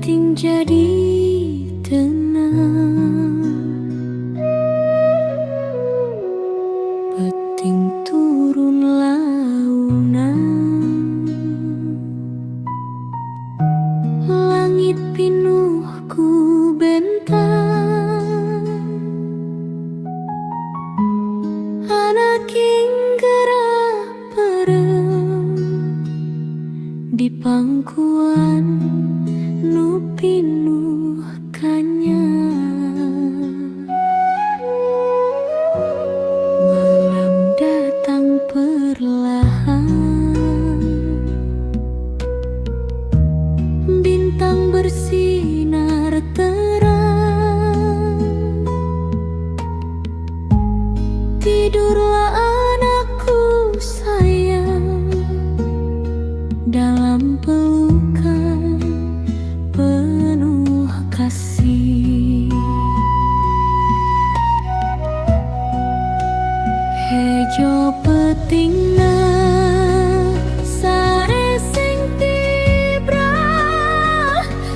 Peuting jadi tenang. Peuting turun launan. Langit pinuh ku bentang. Anak geura peureum di pangkuan nu pinuh kanyang. Malam datang perlahan. Bintang bersinar terang. Tidurlah, anakku sayang, dalam pelukan penuh kasih. Hejo peutingna, sare sing tibra.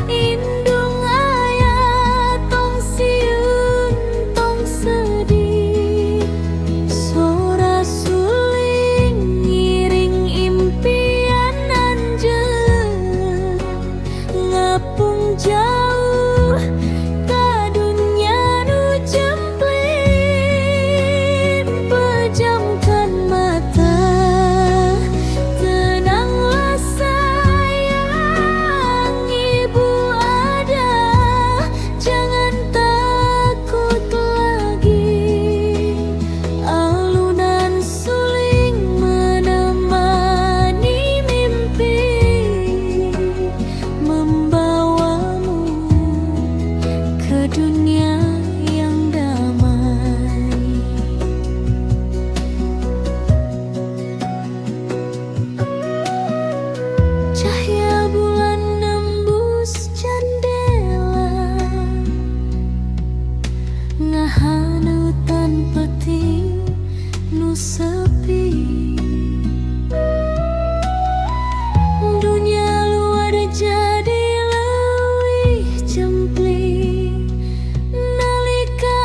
Indung aya, tong sieun, tong sedih. Sora suling ngiring impian anjeun, ngapung jauh ka dunya nu cempling. Pejamkan mata, tenanglah sayang, ibu ada, jangan takut lagi. Alunan suling menemani mimpi, membawamu ke dunia yang damai. Cahaya bulan nembus jendela, ngahaneutan peuting nu sepi. Dunia luar jadi leuwih cempling nalika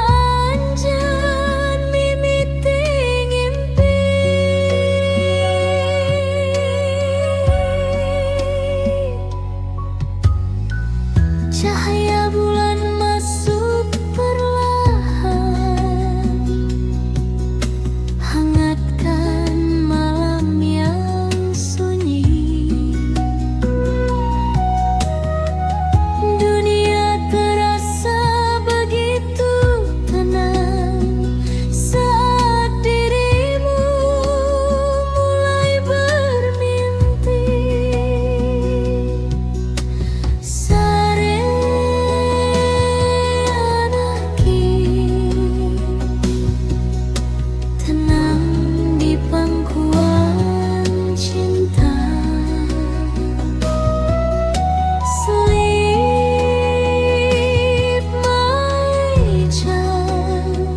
anjeun mimiti ngimpi. Cahaya bulan masuk perlahan, hangatkan malam yang sunyi. Dunia terasa begitu tenang saat dirimu mulai bermimpi. Sare, anak, tenang di pangkuan cinta. Sleep, my child,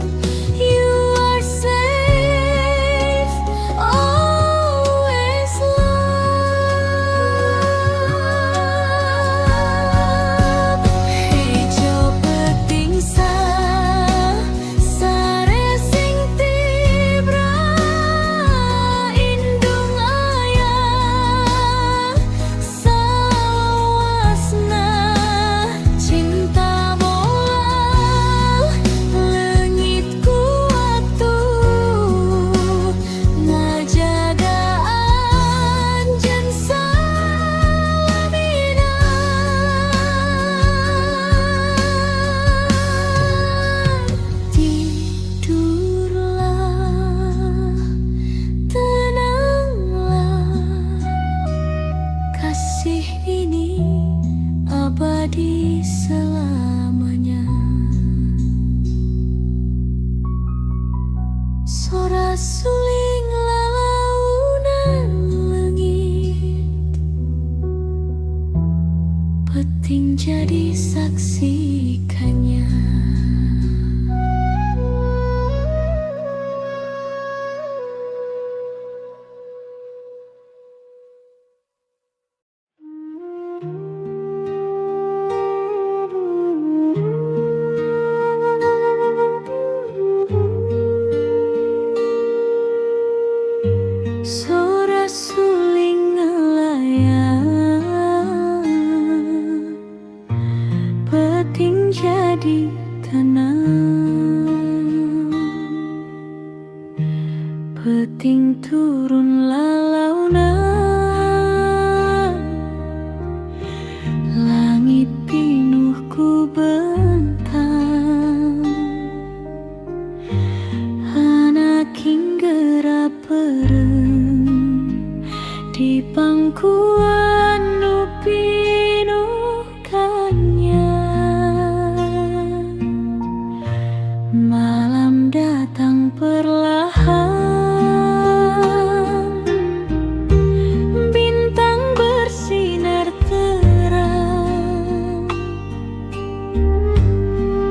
you are safe, always loved. Hejo peuting, sare sing tibra. Indung aya salawasna. Cinta moal leungit ku waktu, ngajaga anjeun salamina. Tidurlah, tenanglah, kasih ini abadi selamanya. Sora suling lalaunan leungit, peuting jadi saksikannya. jadi tenang. Peuting turun lalaunan, langit pinuh ku bentang. Anaking gera peureum di pangkuan nu pinuh kanyang. Malam datang perlahan, bintang bersinar terang.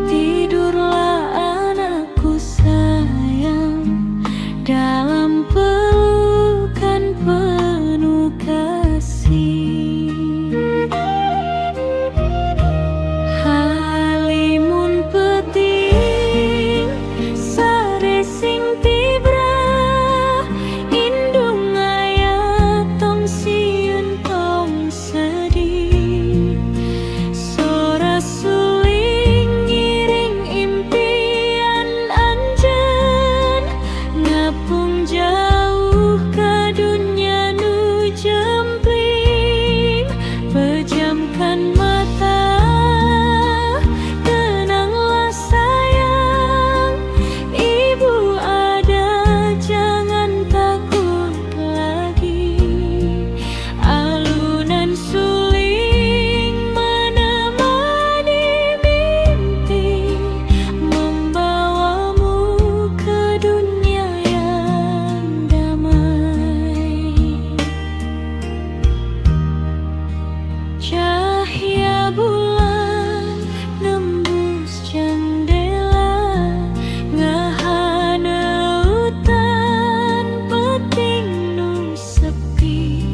Tidurlah anakku sayang, dalam pelukan penuh kasih. Halimun peuting sare sing tibra, indung aya tong sieun tong sedih. Sora suling ngiring impian anjeun, ngapung jauh ka dunya nu jempling. Pejamkan mata, tenanglah sayang, ibu ada, jangan takut lagi. Alunan suling menemani mimpi, membawamu ke dunia yang damai. Cahaya bulan nembus jendela, ngahaneutan peuting nu sepi.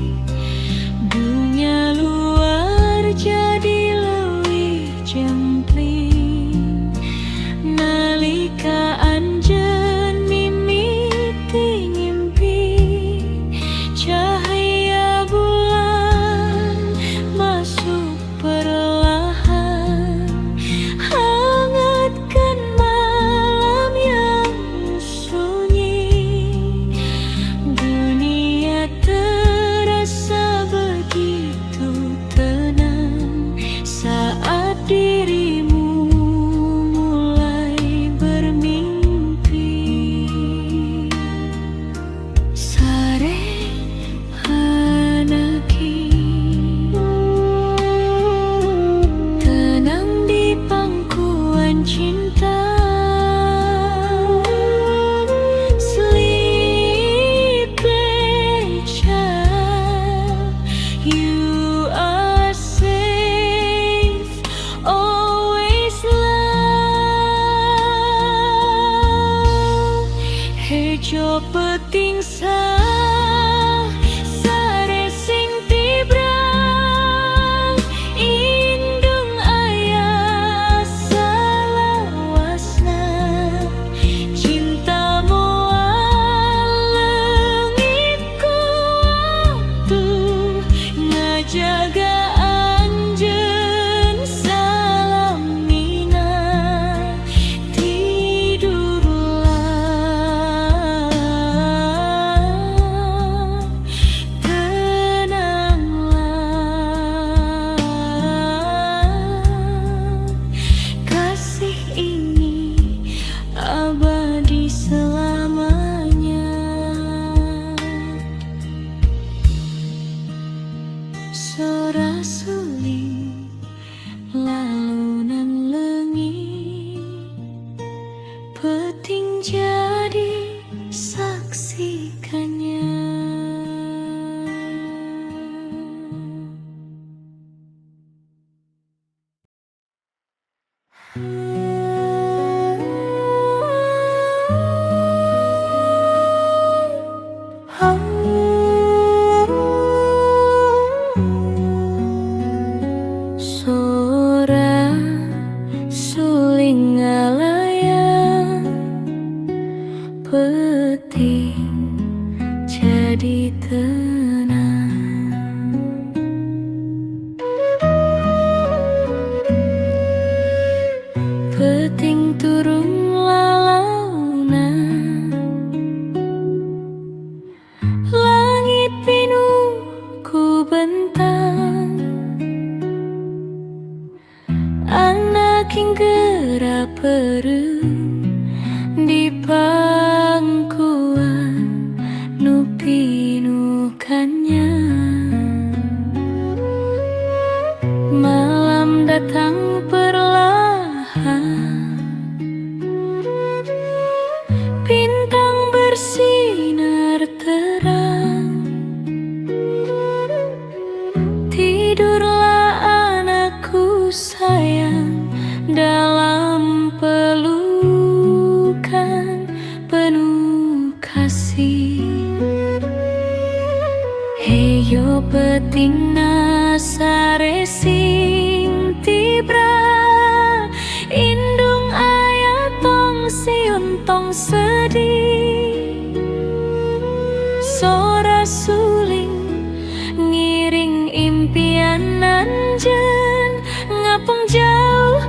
Dunia luar jadi leuwih jempling nalika anjeun mimiti ngimpi. Cahaya bulan masuk perlahan, hangatkan malam yang sunyi. Dunia terasa begitu tenang saat dirimu mulai bermimpi. Sare anaking, tenang di pangkuan cinta. Sleep, child, you are safe, always loved. Hejo peuting sare sing tibra, indung aya salawasna. Cinta moal leungit ku waktu, ngajaga anjeun salamina. Tidurlah, tenanglah, kasih ini abadi selamanya. Sora suling lalunan leungit, peuting jadi saksikannya. Peureum di pangkuan nu pinuh kanyang. Malam datang perlahan, bintang bersinar terang. Tidurlah, anakku sayang, dalam pelukan penuh kasih. Heyo peutingna sare sing tibra. Indung aya, tong sieun, tong sedih. Sora suling ngiring impian anjeun ngapung jauh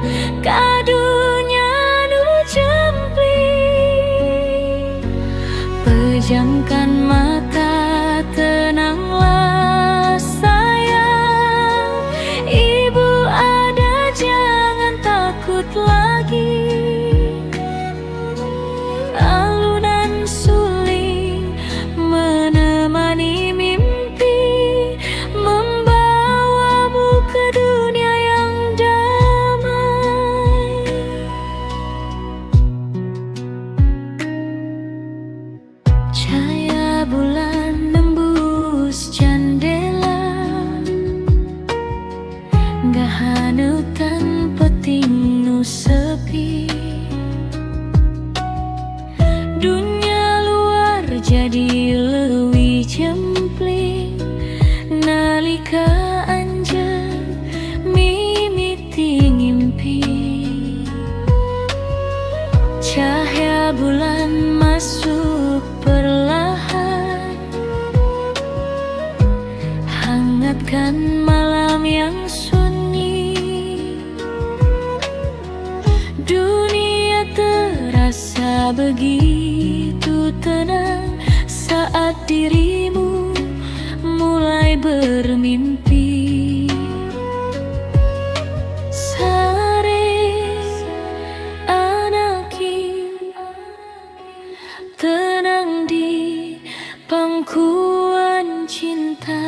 ka dunya nu jempling. Pejamkan mata, tenanglah sayang. Ibu ada, jangan takut lagi. Alunan suling menemani mimpi, membawamu ke dunia yang damai. Cahaya bulan nembus jendela, ngahaneutan peuting nu sepi. Dunia luar jadi leuwih jempling nalika anjeun mimiti ngimpi. Cahaya bulan masuk perlahan, hangatkan malam yang sunyi. Dunia terasa begitu tenang saat dirimu mulai bermimpi. Sare, anakku, tenang di pangkuan cinta.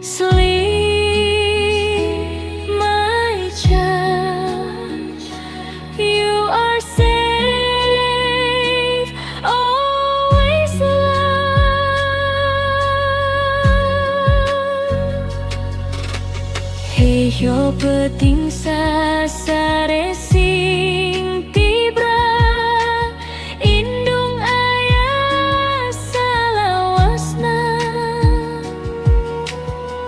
Sleep, my child. You are safe, always loved. Heyo peuting sasare sing tibra. Indung aya salawasna.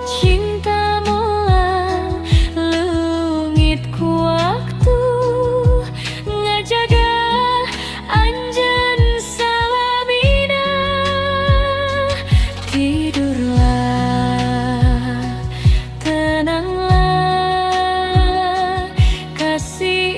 Cinta moal leungit ku waktu, ngajaga anjeun salamina. Tidurlah, tenanglah, kasih.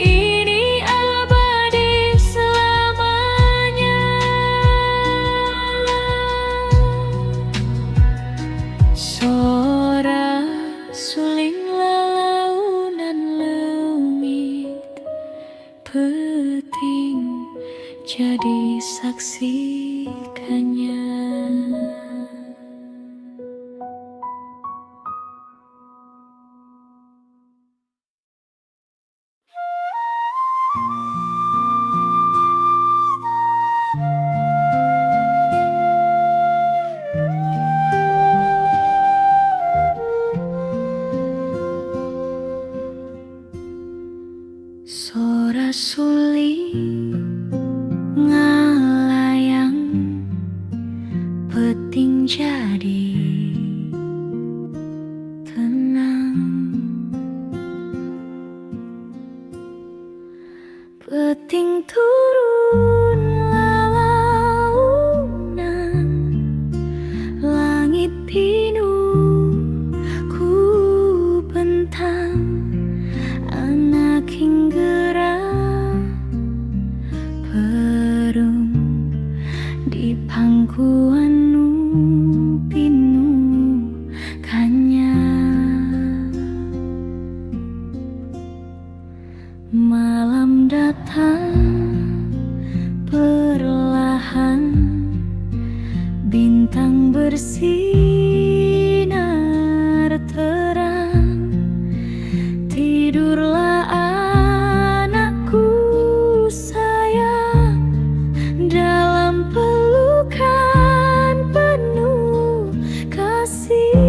kasih.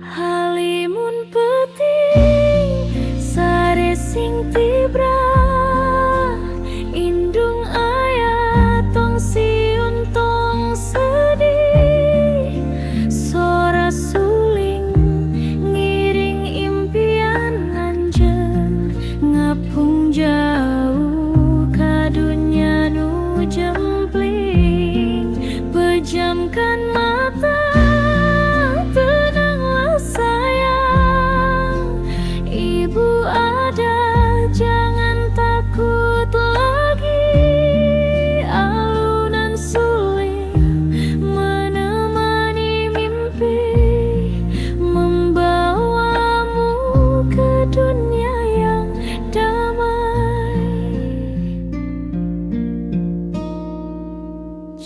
Halimun peuting sare sing tibra. Indung ayah, tong sieun, tong sedih. Sora suling ngiring impian anjeun, ngapung jauh ka dunya nu jempling. Pejamkan mata, tenanglah sayang. Ibu ada, jangan takut lagi. Alunan suling menemani mimpi, membawamu ke dunia yang damai.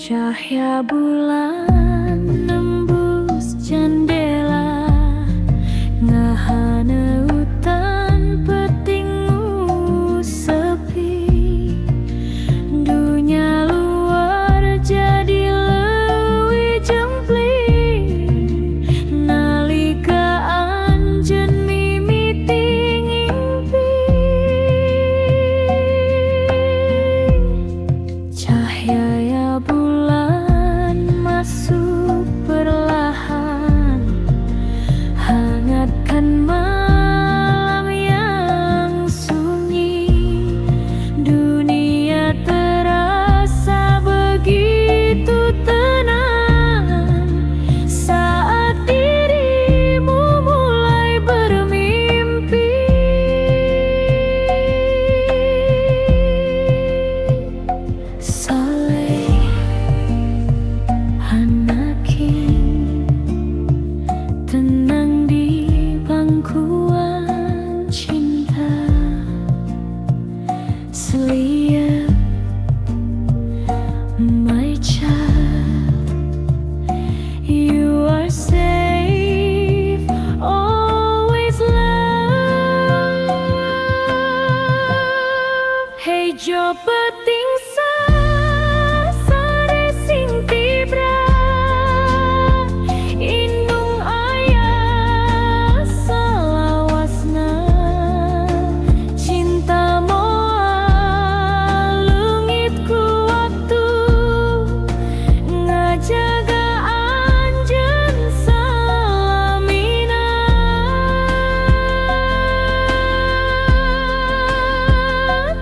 Cahaya bulan nembus jendela, ngahaneutan peuting nu sepi. Dunia luar jadi leuwih jempling nalika anjeun mimiti ngimpi. Cahaya bulan masuk perlahan, hangatkan malam yang sunyi. Dunia terasa begitu tenang saat dirimu mulai bermimpi. Saleh Anaking, tenang di pangkuan cinta. Sleep, my child, you are safe, always loved. Hejo peuting sare sing tibra. Indung ayah salawasna. Cinta moal leungit ku waktu, ngajaga anjeun salamina.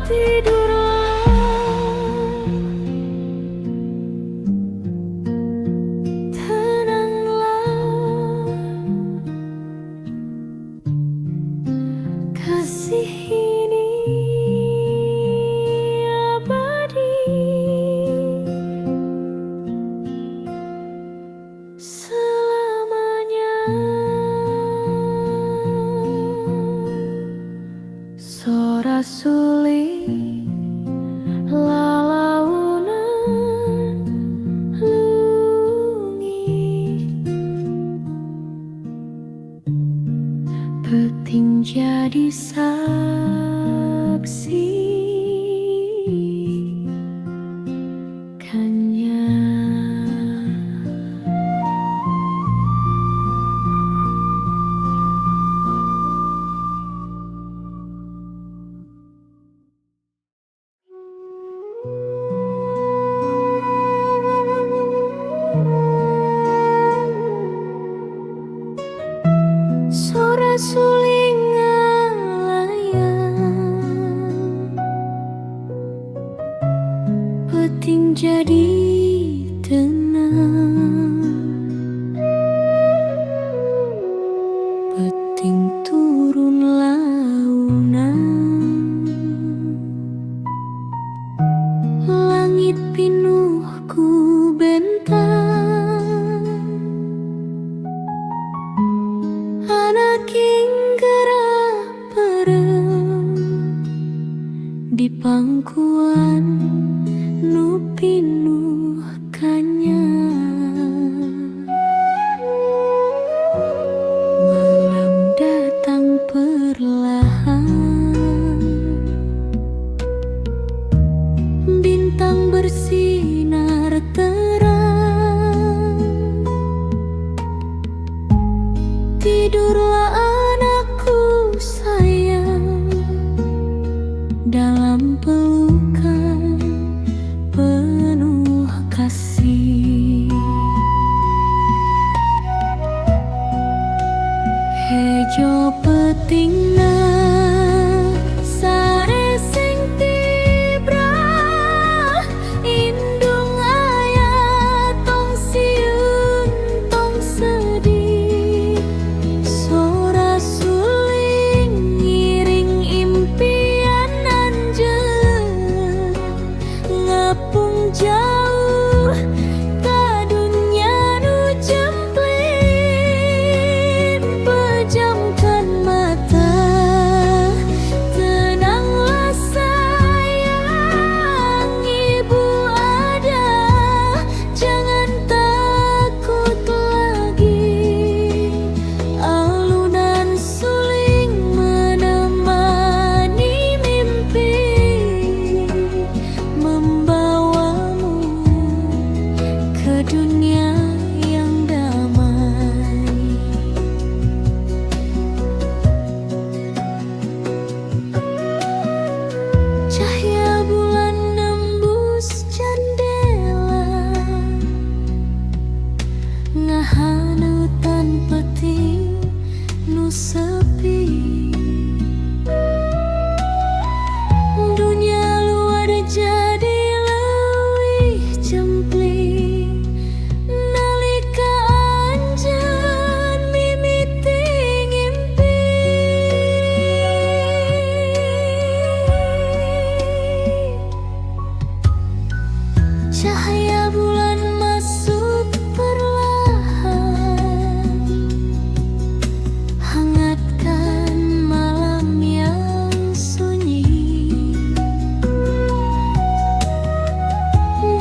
Tidurlah, tenanglah, kasih ini abadi selamanya. Sora suling lalaunan leungit, peuting jadi saksi kannya. Sora suling ngalayang, Petingna sare sing tibra, indung aya, tong sieun, tong sedih. Sora suling ngiring impian anjeun, ngapung jauh ka dunya nu jempling. Pejamkan mata, tenanglah sayang, ibu ada, jangan takut lagi. Alunan suling menemani mimpi, membawamu ke dunia yang damai. Cahaya bulan nembus jendela, ngahaneutan peuting nu sepi. Dunia luar jadi leuwih jempling nalika anjeun mimiti ngimpi. Cahaya bulan masuk perlahan, hangatkan malam yang sunyi.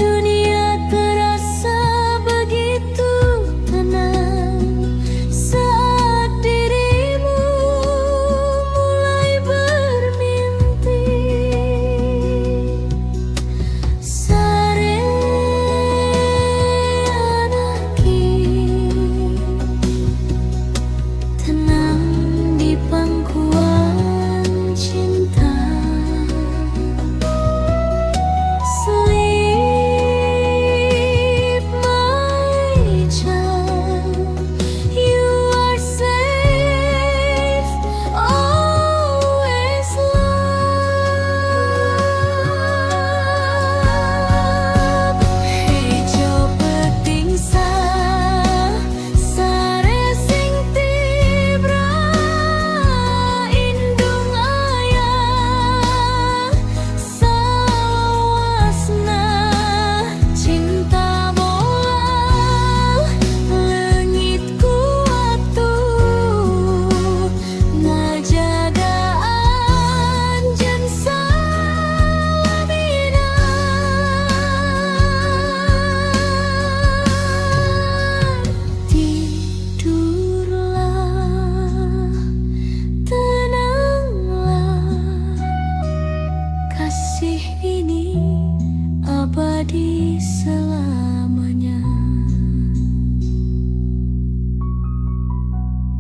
Dunia terasa begitu tenang saat dirimu mulai bermimpi. Sare anak, tenang di pangkuan cinta. Sleep, my child, you are safe, always loved. Hejo peuting sare sing tibra, indung aya salawasna. Cinta moal leungit ku waktu, ngajaga anjeun salamina. Tidurlah, tenanglah, kasih ini abadi selamanya.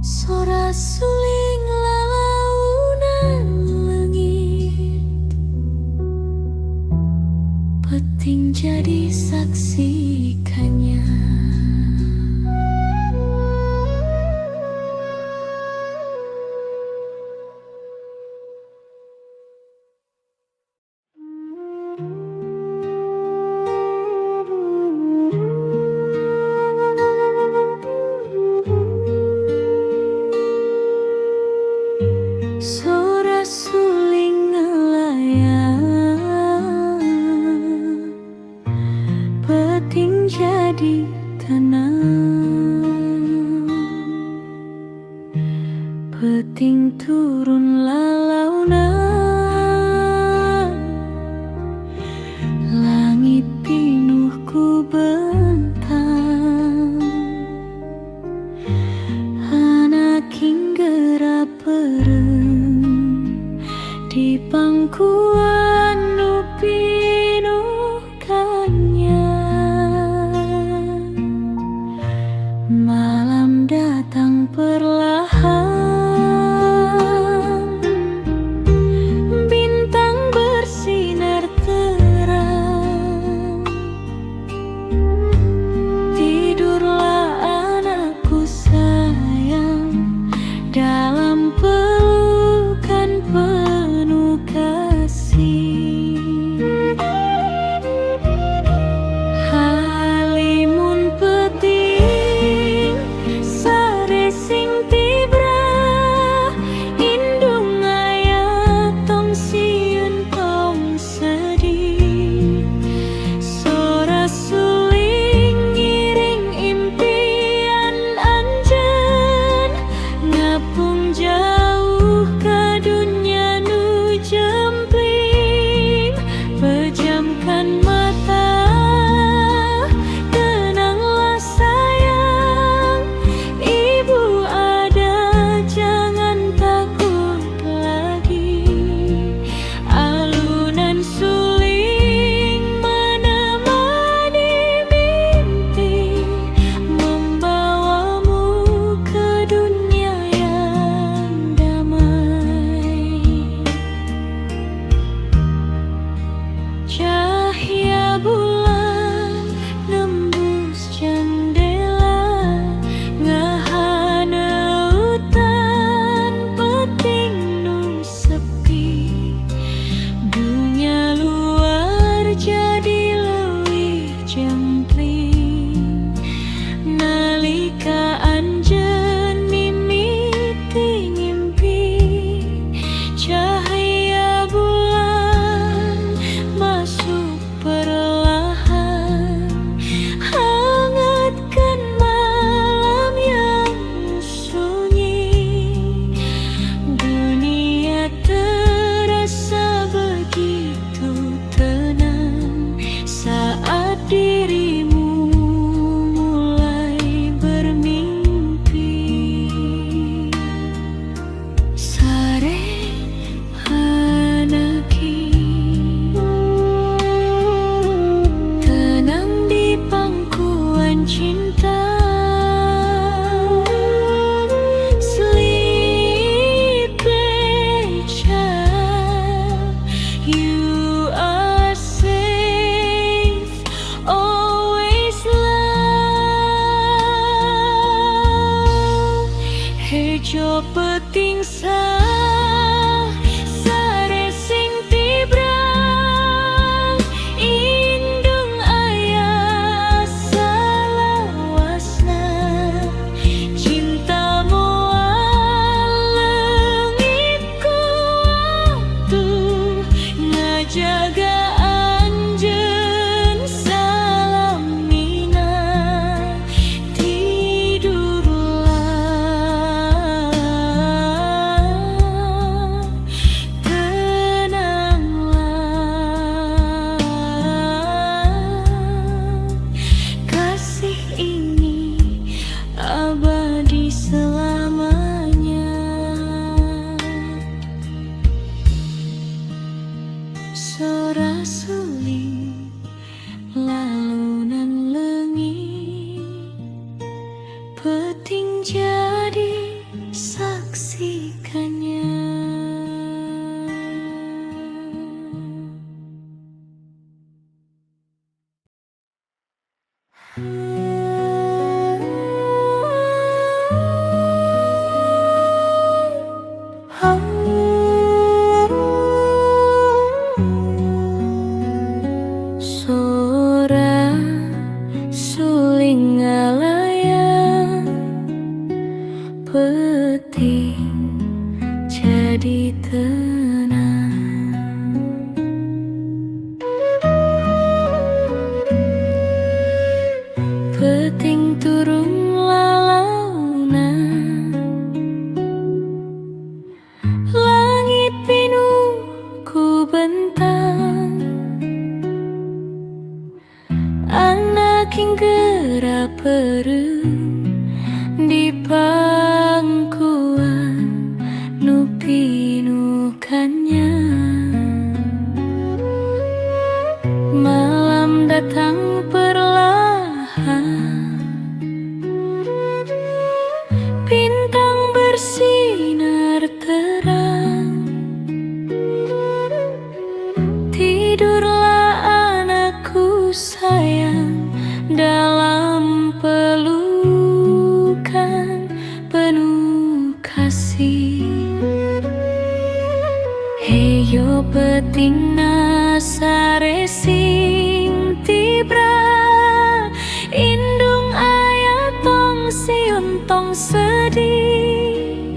Sora suling lalaunan leungit, peuting jadi saksikannya. Sora suling ngelayang, peuting jadi tenang. Peuting turun lalaunan, langit pinuh ku bentang. Anak geura peureum di pangkuan nu pinuh kanyang. Malam datang perlahan, bintang bersinar terang. Tidurlah anakku sayang, dalam peluk cinta. Sleep, child, you are safe, always loved. Hejo peuting sare sing tibra, indung ayah salawasna. Cinta moal leungit ku waktu, ngajaga anjeun salamina. Tidurlah, tenanglah, kasih ini abadi selamanya. Sora suling lalunan leungit, peuting jadi saksikannya. Sora suling ngalayang, peuting jadi tenang. Peuting turun lalaunan, langit pinuh ku bentang. Anak geura peureum di pangkuan nu pinuh kanyang. Malam datang perlahan, bintang bersinar terang. Tidurlah anakku sayang, dalam pelukan penuh kasih. Hejo peuting sare sing tibra, indung ayah tong sieun tong sedih.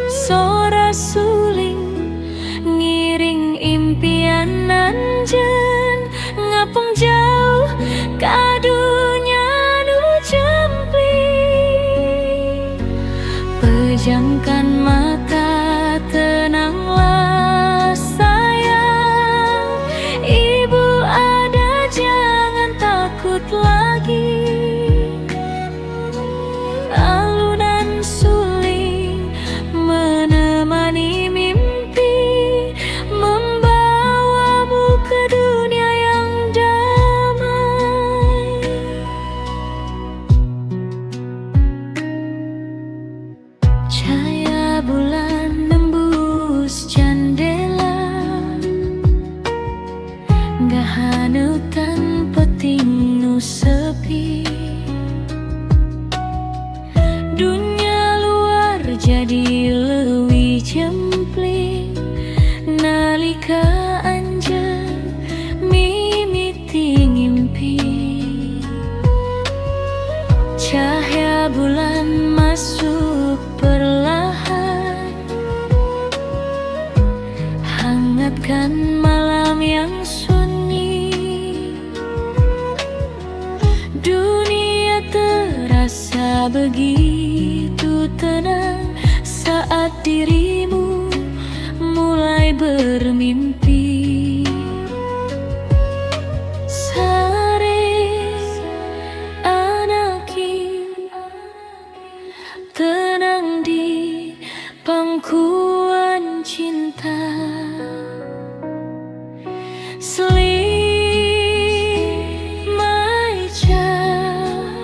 Sora suling ngiring impian anjeun, ngapung jauh ka dunya nu jempling. Pejamkan mata, tenanglah sayang, ibu ada, jangan takut lagi. Alunan suling menemani mimpi, membawamu ke dunia yang damai. Cahaya bulan nembus jendela, ngahaneutan peuting nu sepi. Dunia luar jadi leuwih jempling nalika anjeun mimiti ngimpi. Cahaya bulan masuk perlahan, hangatkan malam yang sunyi. Dunia terasa begitu tenang saat dirimu mulai bermimpi. Sare anaki, tenang di pangkuan cinta. Sleep, my child,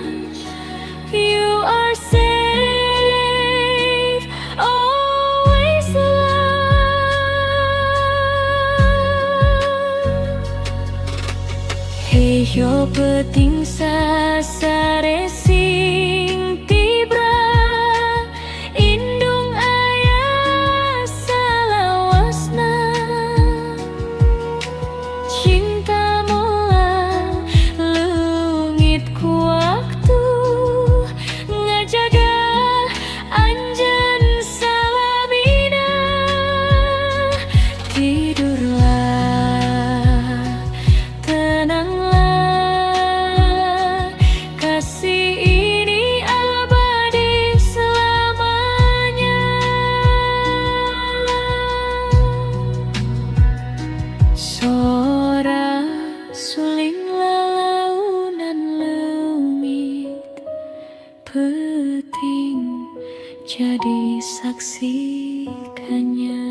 Peuting jadi saksi kanya.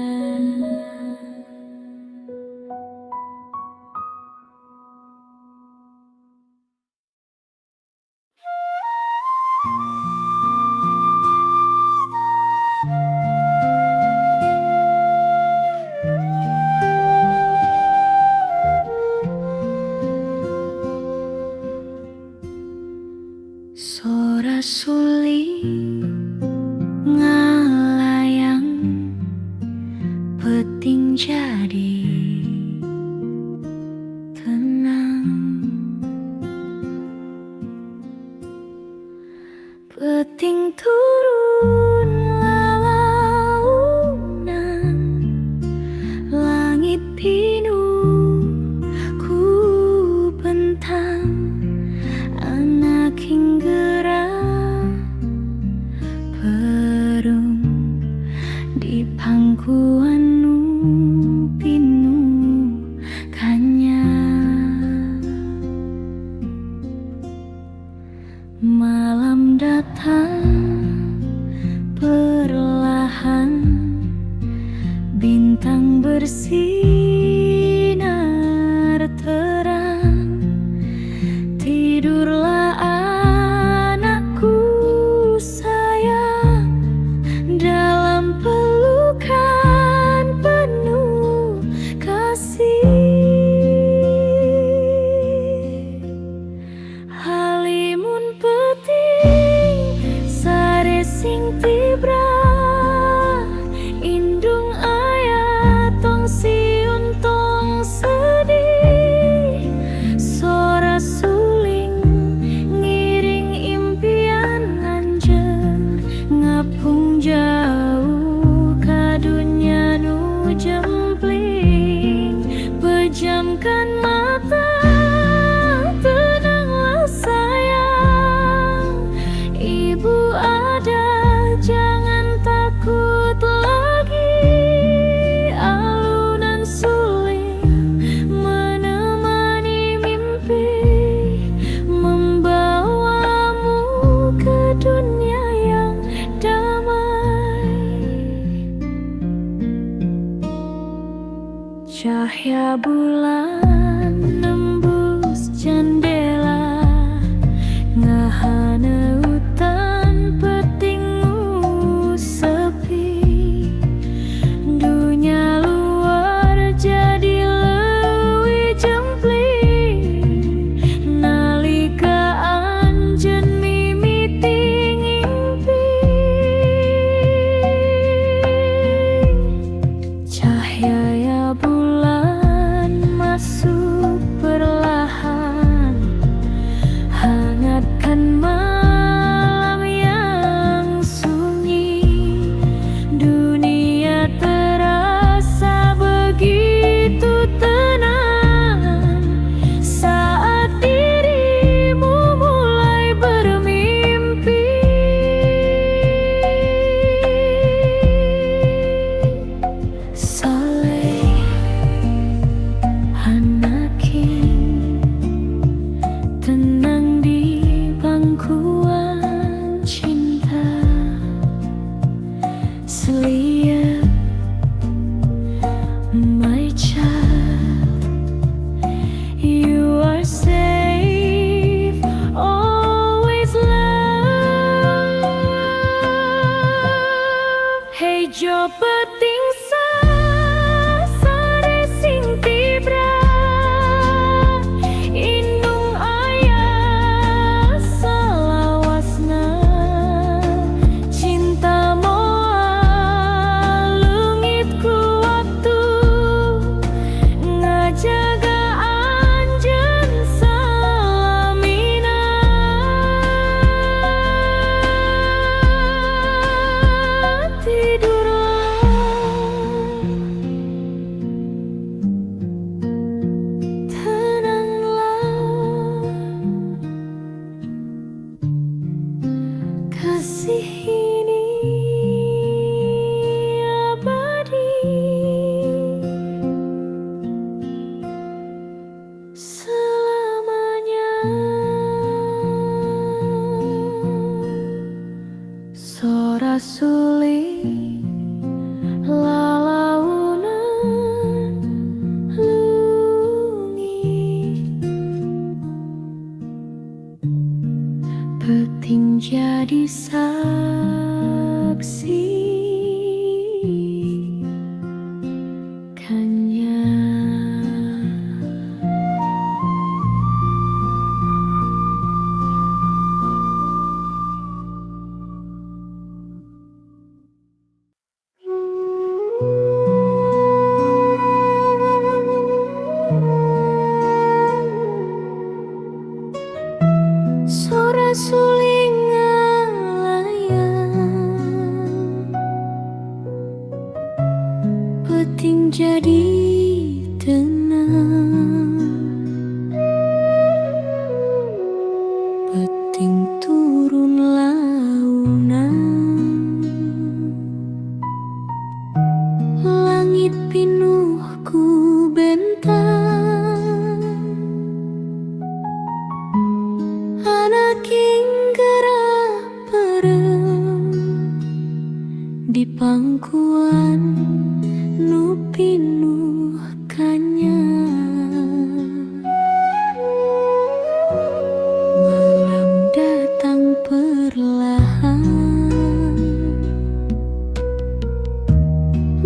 Sora suling ngalayang, peuting jadi tenang. Peuting turun lalaunan, langit pinuh ku bentang. Anaking gerah perum di pangkuan nu pinuh kanya. Malam datang perlahan, bintang bersinar terang. Tidurlah anakku sayang, dalam pelukan penuh kasih. Halimun peuting sare sing tibra, indung ayah tong sieun tong sedih. Sora suling ngiring impian anjeun, ngapung jauh ka dunya nu jempling. Pejamkan mata, tenanglah sayang, ibu ada, jangan takut lagi. Alunan suling menemani mimpi, membawamu ke dunia yang damai. Cahaya bulan nembus jendela, ngahaneutan peuting nu sepi. Dunia luar jadi leuwih jempling, nalika anjeun mimiti ngimpi. Cahaya bulan masuk perlahan, hangatkan malam yang sunyi. Dunia terasa begitu tenang saat dirimu mulai bermimpi. Soleh anaking, tenang di pangkuan cinta. Sleep, my child, you are safe, always loved. Hejo peuting sare sing tibra, indung ayah salawasna. Cinta moal leungit ku waktu, ngajaga anjeun salamina. Tidurlah, tenanglah, kasih ini abadi selamanya. Sora suling lalaunan lungit. Peuting jadi saksi kanya. Sora suling ngalayang, peuting jadi tenang. Peuting turun launan, langit pinuh ku bentang. Anak geura peureum di pangkuan nu pinuh kanya. Malam datang perlahan,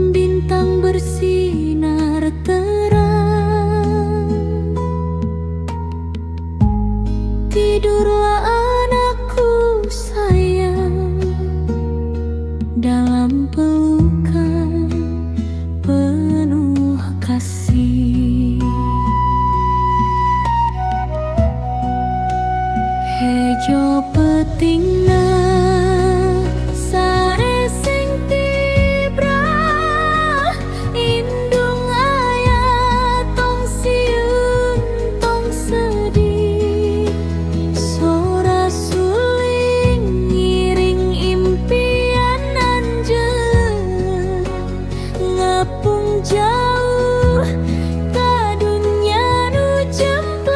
bintang bersinar terang. Tidurlah anakku sayang, dalam pelukan penuh kasih. Hejo peutingna, sare sing tibra. Indung aya, tong sieun, tong sedih. Sora suling ngiring impian anjeun, ngapung jauh ka dunya nu jempling.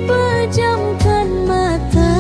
Pejamkan mata.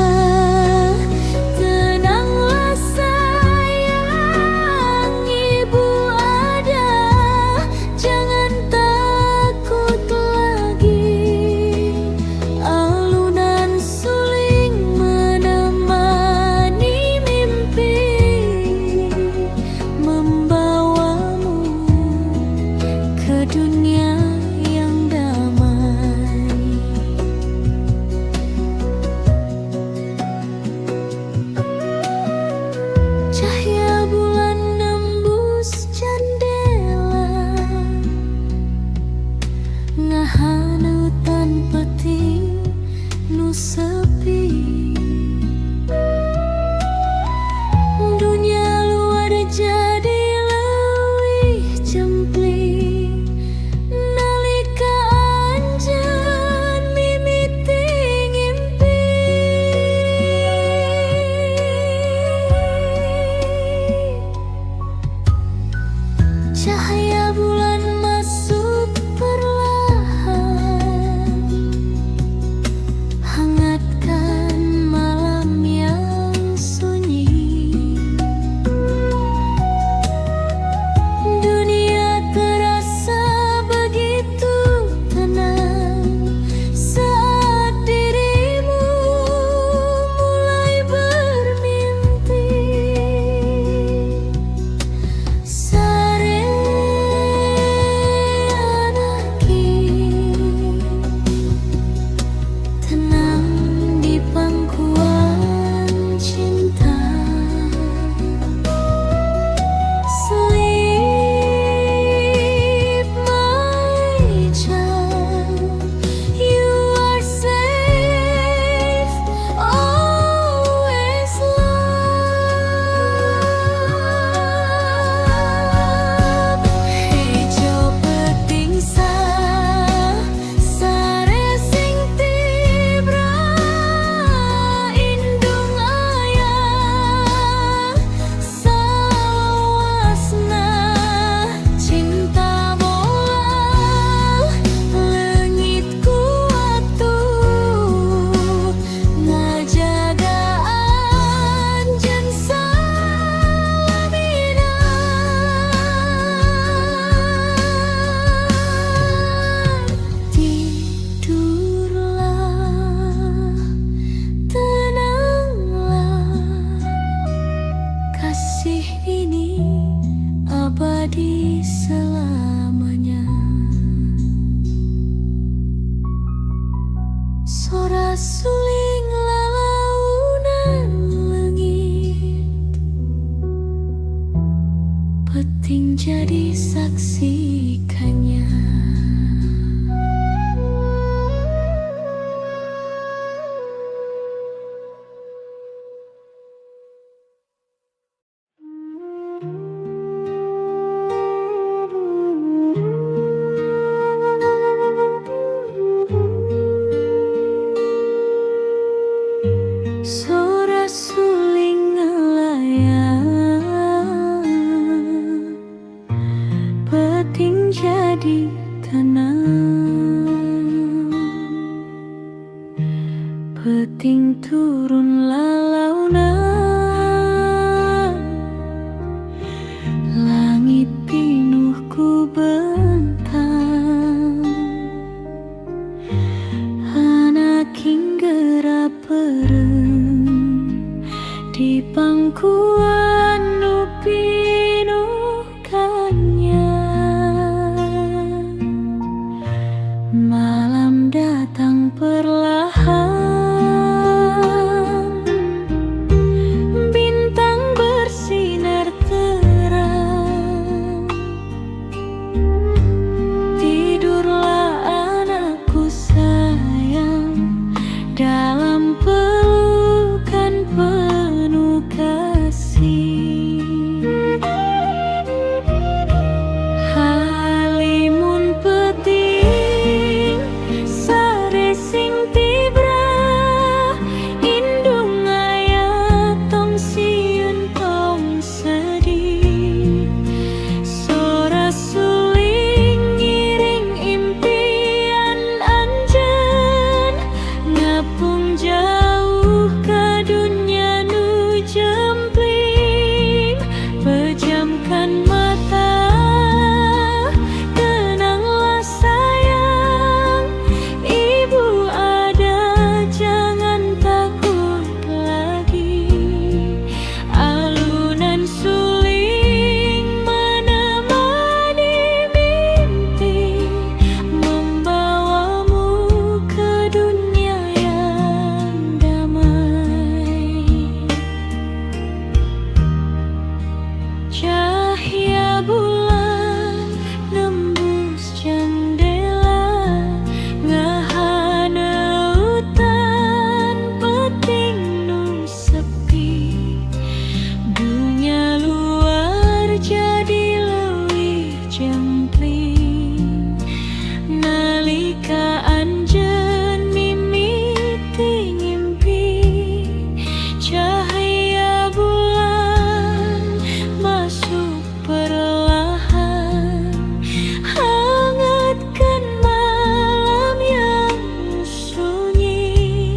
Turun lalaunan. Langit pinuh ku bentang. Anak geura peureum di pangkuan nu pinuh kanyang. Malam datang perlahan, bintang bersinar terang. Tidurlah anakku sayang, dalam pelukan penuh kasih. Halimun peuting, sare sing tibra. Indung aya, tong sieun, tong sedih. Sora suling ngiring impian anjeun, ngapung jauh ka dunya nu jempling. Pejamkan mata, tenanglah sayang. Ibu ada, jangan takut lagi. Alunan suling menemani mimpi, membawamu ke dunia yang damai. Cahaya bulan nembus jendela, ngahaneutan peuting nu sepi. Dunia luar jadi leuwih jempling nalika anjeun mimiti ngimpi. Cahaya bulan masuk perlahan, hangatkan malam yang sunyi.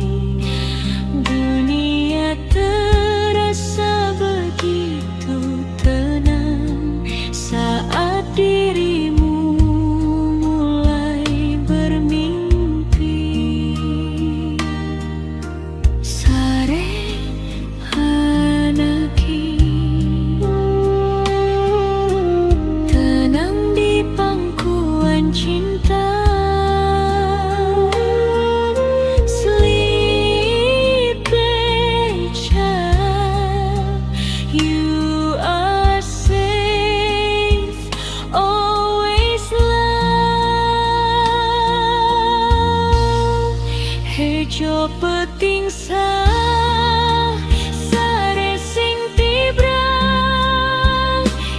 Dunia terasa begitu tenang saat dirimu mulai bermimpi. Sare anaking, tenang di pangkuan cinta. Sleep, child, you are safe, always loved. Hejo peuting sare sing tibra.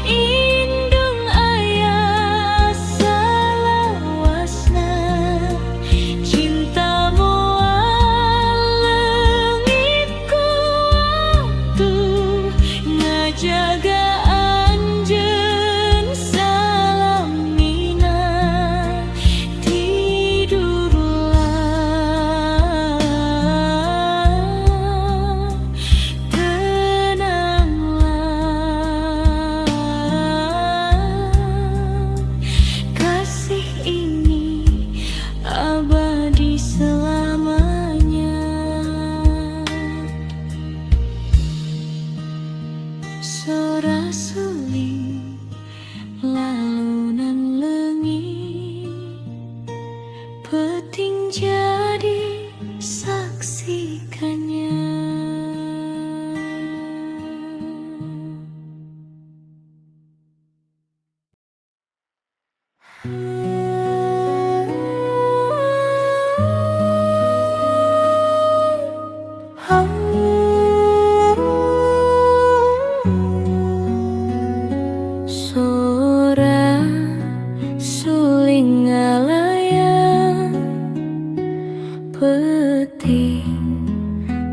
Indung aya salawasna. Cinta moal leungit ku waktu, ngajaga anjeun salamina. Tidurlah, tenanglah, kasih ini abadi selamanya. Sora suling lalunan leungit, peuting jadi saksikannya. Sora suling ngalayang, peuting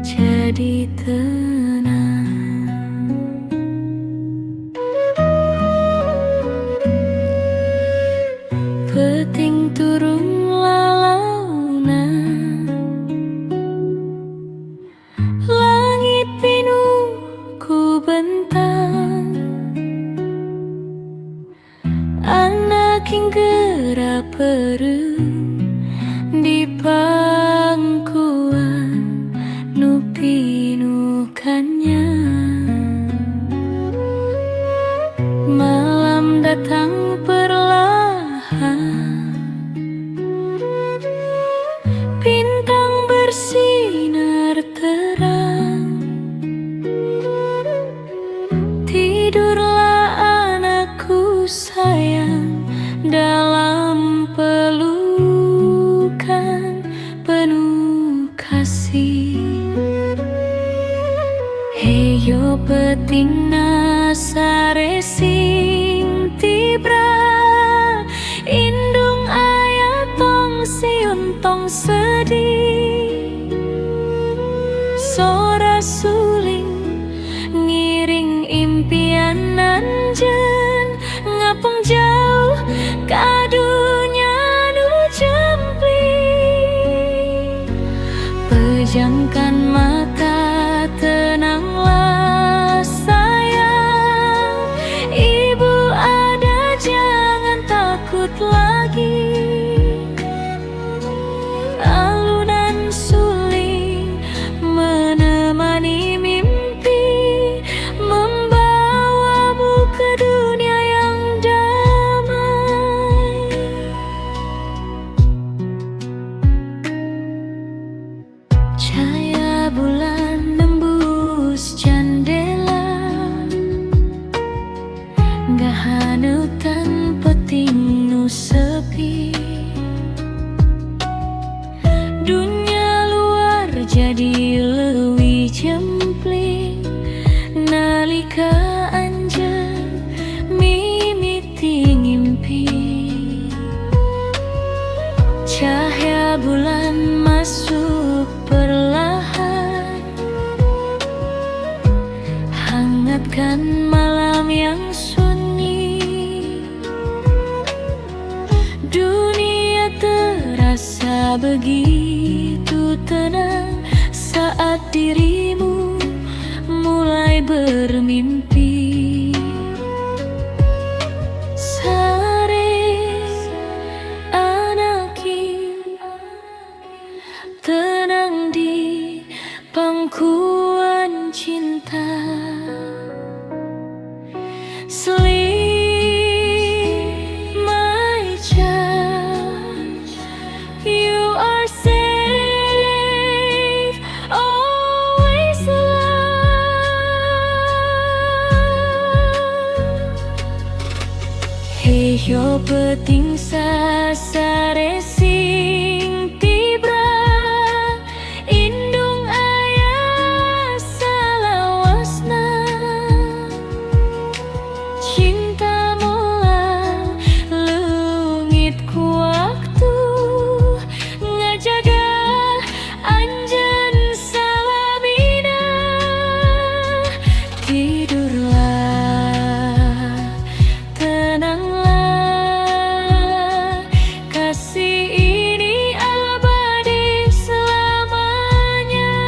jadi tenang. Peuting turun lalaunan. Peutingna sare sing tibra. Indung aya, tong sieun, tong sedih. Sora suling ngiring impian anjeun ngapung jauh ka dunya nu jempling. Pejamkan mata, tenanglah sayang. Ibu ada, jangan takut lagi. Alunan suling menemani mimpi, membawamu ke dunia yang damai. Cahaya bulan nembus jendela, Ngahaneutan peuting nu sepi. Dunia luar jadi leuwih jempling nalika anjeun mimiti ngimpi. Cahaya bulan masuk perlahan, hangatkan malam yang sunyi. Dunia terasa begitu tenang saat dirimu mulai bermimpi. Sare anaki, tenang di pangkuan cinta. Sleep, my child, you are safe, always loved. Heyo peuting sasare sing tibra. Indung aya salawasna. Cinta moal leungit ku waktu, ngajaga anjeun salamina. Tidurlah, tenanglah, kasih ini abadi selamanya.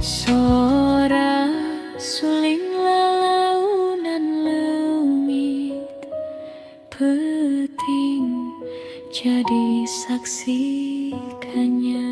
Sora suling lalaunan leungit, peuting jadi saksi kanya.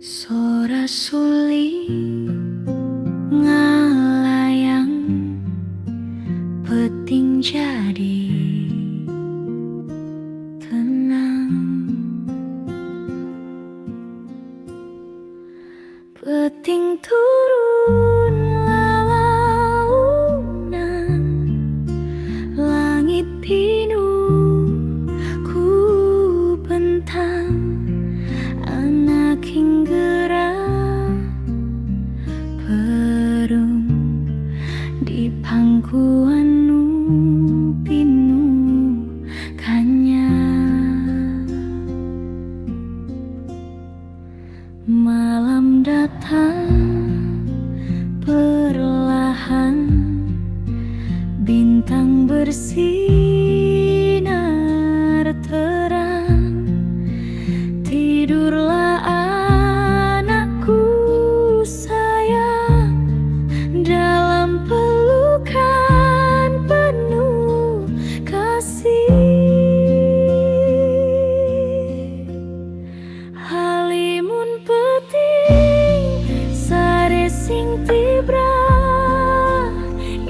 Sora suling ngalayang, peuting jadi tenang. Peuting turun lalaunan, langit pinuh ku bentang. Anak geura perum di pangkuan nu pinuh kanya. Malam datang perlahan, bintang bersinar terang. Tidurlah anakku sayang, dalam pelukan penuh kasih. Halimun peuting sare sing tibra.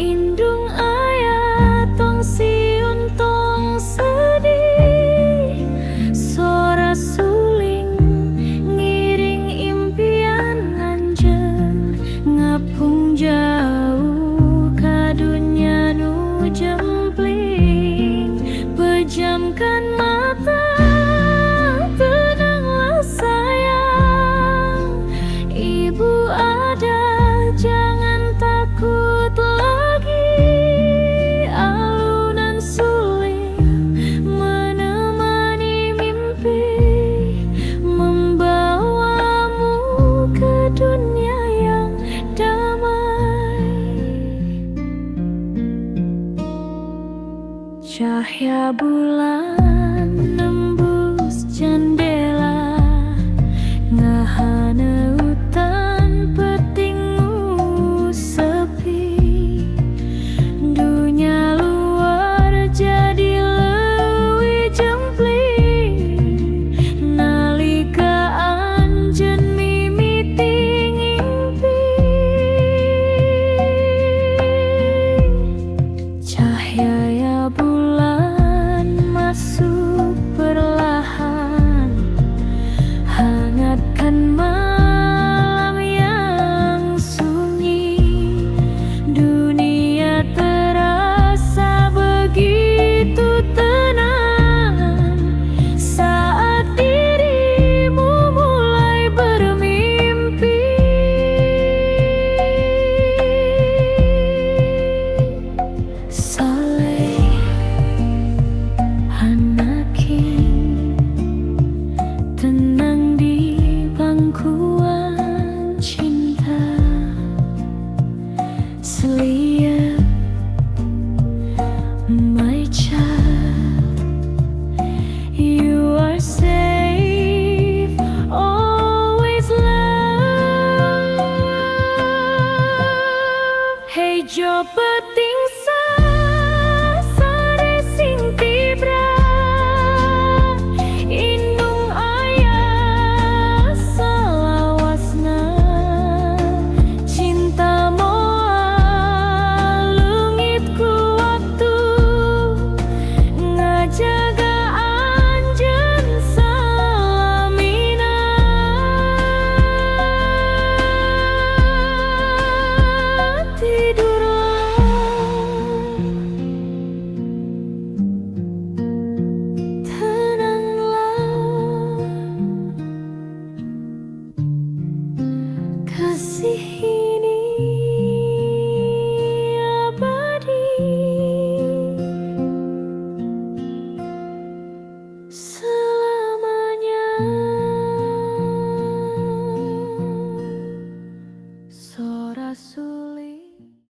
Indung aya, tong Cahaya bulan nembus jendela, ngahaneutan peuting nu sepi. Dunia luar jadi leuwih jempling nalika anjeun mimiti ngimpi. Cahaya bulan masuk perlahan, hangatkan malam yang sunyi. Dunia terasa begitu tenang saat dirimu mulai bermimpi. Soleh Anakin tenang di pangkuan cinta. Sleep, my child, you are safe, always loved. Hejo peuting.